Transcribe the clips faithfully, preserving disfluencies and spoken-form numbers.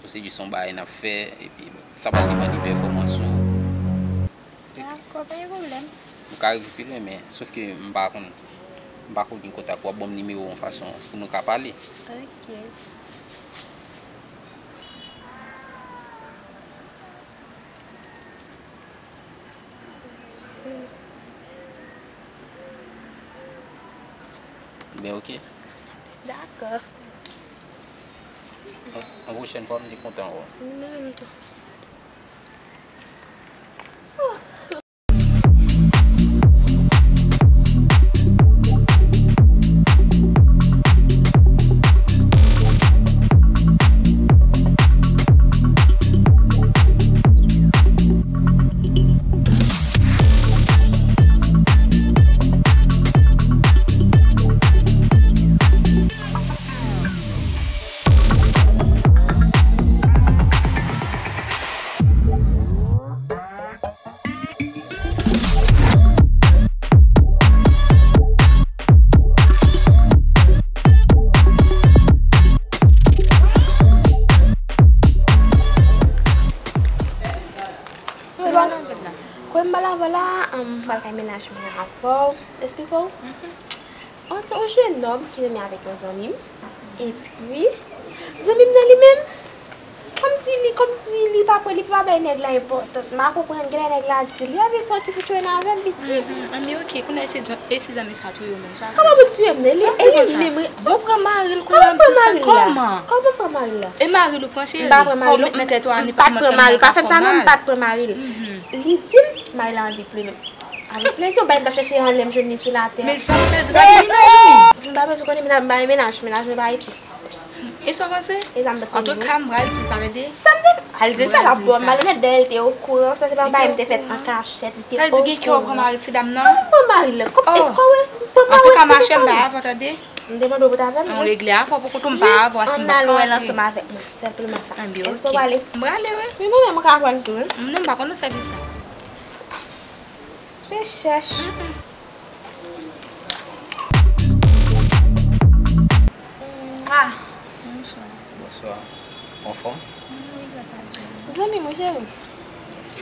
Se jis yon bagay n ap fè, epi sa pral depann de pèfòmans ou. Dakò, pa gen pwoblèm. Ou ka rive pi lwen, men, sòf ke m pa konn, m pa konn gen kontak ou, w ap ban m nimewo w yon fason pou nou ka pale. Ok. Ben, ok. Dakò. Yon, yon pwochèn fwa, m te kontan wè w. Mwen menm tou. Kwen m ba la, vwala, m pral kay mennaj mwen avè w. Eksplike w. Antre yon jennòm ki renmen avèk yon zanmi m. Epi, zanmi m nan li menm, kòmsi li, kòmsi li pa kwè, li pa bay nèg la enpòtans. M pa konprann, genlè nèg la di li, a vle fè yon ti fout jwenn avè m, pitit. Mhm. Anben, ok, kounye a, e si zanmi sa touye w menm, sa? Kòman pou touye m, li elimine mwen. Bon, pran mari l kounye a, m di sa, kòman? Kòman pran mari l la? E mari l ou pran, cheri? M pa pran mari l, m pa t pran mari l, pa fè sa non, m pa t pran mari l. Li di m, mari l la anvi touye m. Avèk plezi, ou bay m t ap chèche anlè m jwenn li sou latè. Men sa m fè di pa gen mennaj ou menm. M pa bezwen konnen mennaj, m pa gen mennaj, mennaj mwen pa Ayiti. E sa w panse? E sa m panse. Antouka, m pral di sa, tande? Sa m te al di sa, l ap pran malonèt, dayè l te okouran, sa se pa bagay m te fèt an kachèt, li te okouran. Sa vle di gen kè w pran mari ti dam nan? Kòman m pran mari l? Kòm, èske w wè m pran mari l? Antouka, machè, m pa avè w, tande? M te mande w pou t avè m. An regle afè w pou kont ou, m pa avè w, paske m pa ka antre. Ann al wè l ansanm avèk mwen, senpleman sa. Anben, ok. Èske w prale? M prale, wi. Wi, mwen menm, mwen ka pran tou, wi. Non, m pa konn nan sèvis sa. Se chèch. Mwa. Bonswa. Bonswa. Ou anfòm? Wi, gras a Dye. Zanmi mwen, cheri.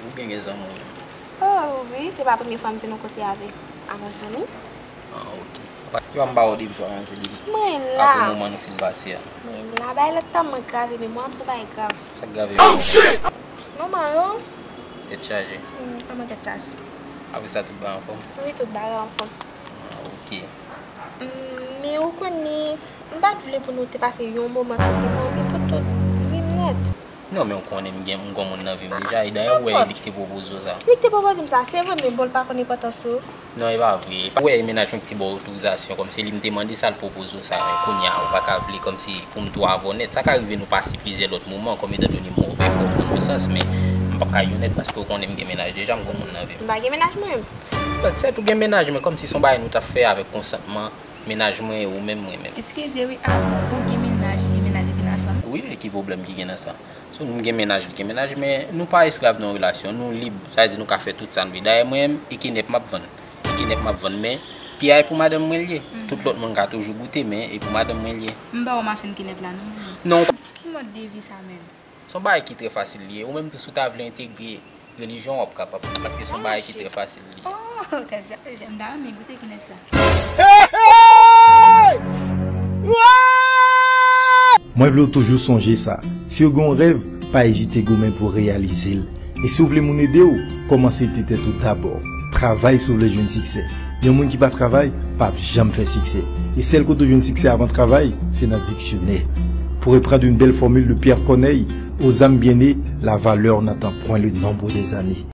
Ou byen gen zanmi w? Oh, wi, se pa premye fwa m te nan kote avè, avè zanmi. Ah, ok. Papa, yo pa m ba w depi fwa Angeline. Mwen la. Apre moman nou fin pase a. Mwen la. Bay lòt tan mwen grave memwa m, se bay grav. Sa k grave memwa w? Manman yo. Tèt chaje. Hmm, kòman tèt chaje? Apre sa, tout bagay anfòm? Wi, tout bagay anfòm. Ah, ok. Hmm, men ou konnen, m pa t vle pou nou te pase yon moman san te manmi pou tout vi m nèt. Non, men ou konnen m gen, m gon moun nan vi m deja, e dayè ou wè e li ki te pwopoze w sa. Li ki te pwopoze m sa, se vre, men bon, l pa konn enpòtans ou. Non, e pa vre. Ou wè, e mennaj mwen ki te ba w otorizasyon, kòm se li m te mande sa, l pwopoze w sa, men kounye a, ou pa ka vle kòmsi pou m tou avè w nèt. Sa ka rive nou pase plizyè lòt moman, kòm etan done m wè w byen fò w pran nesans, men m p ap ka di w nèt paske ou konnen m gen mennaj deja, m gon moun nan vi m. M pa gen mennaj mwen menm. But sèt ou gen mennaj, men kòmsi se yon bagay nou t ap fè avèk konsantman mennaj mwen e ou menm, mwen menm. Eskize wi, avan ou gen mennaj, gen mennaj epi n ansanm? Wi, e ki pwoblèm ki gen nan sa? So, nou gen mennaj, li gen mennaj, men nou pa esklav nan yon relasyon, nou lib, sa vle di nou ka fè tout sa n vle. Dayè, mwen menm, e kenèp m ap vann. E kenèp m ap vann, men piyay pou madanm mwen l ye. Tout lòt moun ka toujou goute, men e pou madanm mwen l ye. M ba w machann kenèp la, non, mwen menm. Non. Ki mòd de vi sa menm? Se yon bagay ki trè fasil li ye. Ou menm tou, si w ta vle entegre relijyon w, w ap kapab. Paske se yon bagay ki trè fasil li ye. Oh, tèt chaje. M ta renmen goute kenèp sa. Mwen vle w toujou sonje sa. Si w gen yon rèv, pa ezite goumen pou w reyalize l. E si w vle moun ede w, kòmanse ede tèt ou dabò. Travay si w vle jwenn siksè. Yon moun ki pa travay, p ap janm fè siksè. E sèl kote w jwenn siksè avan travay, se nan diksyonè. Pour reprendre une belle formule de Pierre Corneille, aux âmes bien nées, la valeur n'attend point le nombre des années.